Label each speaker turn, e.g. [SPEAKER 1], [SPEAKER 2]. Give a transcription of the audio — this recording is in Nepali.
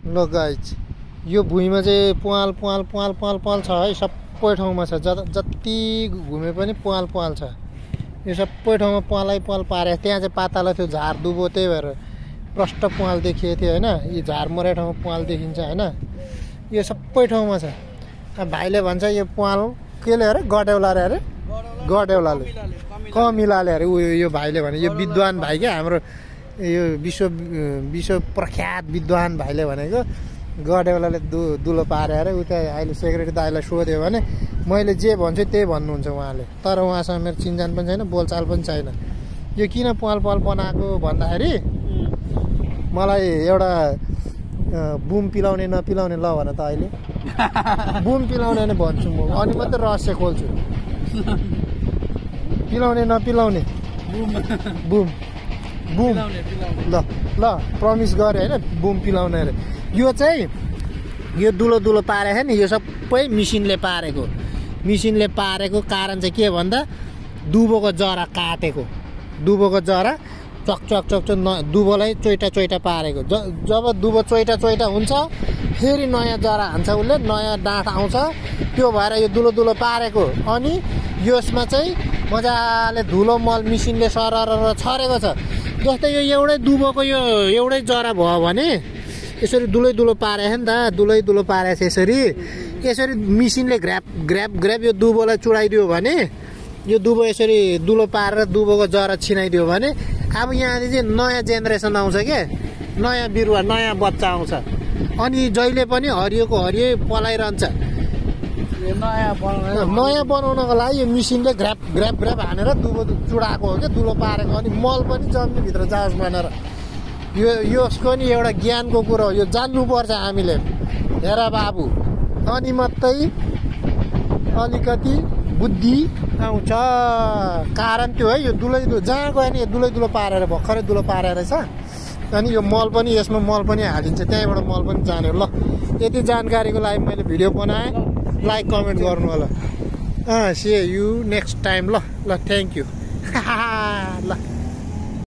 [SPEAKER 1] ल गाइज यो भुइँमा चाहिँ पुवाल पुवाल पुवाल पुवाल पुवाल छ है, सबै ठाउँमा छ। जति घुमे पनि पुवाल पुवाल छ। यो सबै ठाउँमा पुवालै पुवाल पारे। त्यहाँ चाहिँ पाताला थियो, झार दुबो, त्यही भएर प्रष्ट पुवाल देखिएको थियो होइन। यो झार मरे ठाउँमा पुवाल देखिन्छ होइन। यो सबै ठाउँमा छ। भाइले भन्छ यो पुवाल केले अरे, गडेउला अरे, गडेउलाले कमिलाले अरे। उयो यो भाइले भने, यो विद्वान भाइ क्या हाम्रो, यो विश्व प्रख्यात विद्वान भाइले भनेको गडेउलाले दुलो पारे अरे। उता अहिले सेक्रेटरी दाइलाई सोध्यो भने मैले जे भन्छु त्यही भन्नुहुन्छ उहाँले। तर उहाँसँग मेरो चिनजान पनि छैन, बोलचाल पनि छैन। यो किन पुवाल पुवाल बनाएको भन्दाखेरि मलाई एउटा बुम पिलाउने नपिलाउने ल भन त अहिले। बुम पिलाउने नै भन्छु म, अनि मात्रै रहस्य खोल्छु। पिलाउने नपिलाउने बुम बुम ल ल प्रमिस गरे होइन, बुम पिलाउने अरे। यो चाहिँ यो दुलो दुलो पारेको नि, यो सबै मिसिनले पारेको। मिसिनले पारेको कारण चाहिँ के भन्दा दुबोको जरा काटेको। दुबोको जरा चक चक चक चक दुबोलाई चोइटा चोइटा पारेको। जब दुबो चोइटा चोइटा हुन्छ फेरि नयाँ जरा हान्छ उसले, नयाँ डाँठ आउँछ। त्यो भएर यो दुलो दुलो पारेको। अनि यसमा चाहिँ मजाले धुलो मल मिसिनले सरर छरेको छ। जस्तै यो एउटै दुबोको यो एउटै जरा भयो भने यसरी दुलै दुलो पारेछ नि त, दुलै दुलो पारेछ यसरी। यसरी मिसिनले ग्र्याप ग्र्याप ग्र्याप यो दुबोलाई चुडाइदियो भने, यो दुबो यसरी दुलो पारेर दुबोको जरा छिनाइदियो भने अब यहाँनिर चाहिँ नयाँ जेनेरेसन आउँछ क्या, नयाँ बिरुवा, नयाँ बच्चा आउँछ। अनि जहिले पनि हरियोको हरियो पलाइरहन्छ। नयाँ बनाउनको लागि यो मिसिनले ग्र्याप ग्र्याप ग्र्याप हानेर दुबो चुडाएको हो क्या, दुलो पारेको। अनि मल पनि जमिनभित्र जाओस् भनेर। यसको नि एउटा ज्ञानको कुरो हो, यो जान्नुपर्छ हामीले। हेर बाबु, अनि मात्रै अलिकति बुद्धि आउँछ। कारण त्यो है, यो दुलै दुलो जहाँ गयो नि यो दुलै दुलो पारेर भर्खरै दुलो पारेर रहेछ। अनि यो मल पनि, यसमा मल पनि हालिन्छ, त्यहीँबाट मल पनि जाने। ल यति जानकारीको लागि मैले भिडियो बनाएँ। लाइक कमेन्ट गर्नु होला। See you next time. ल ल थ्याङ्क यू। ल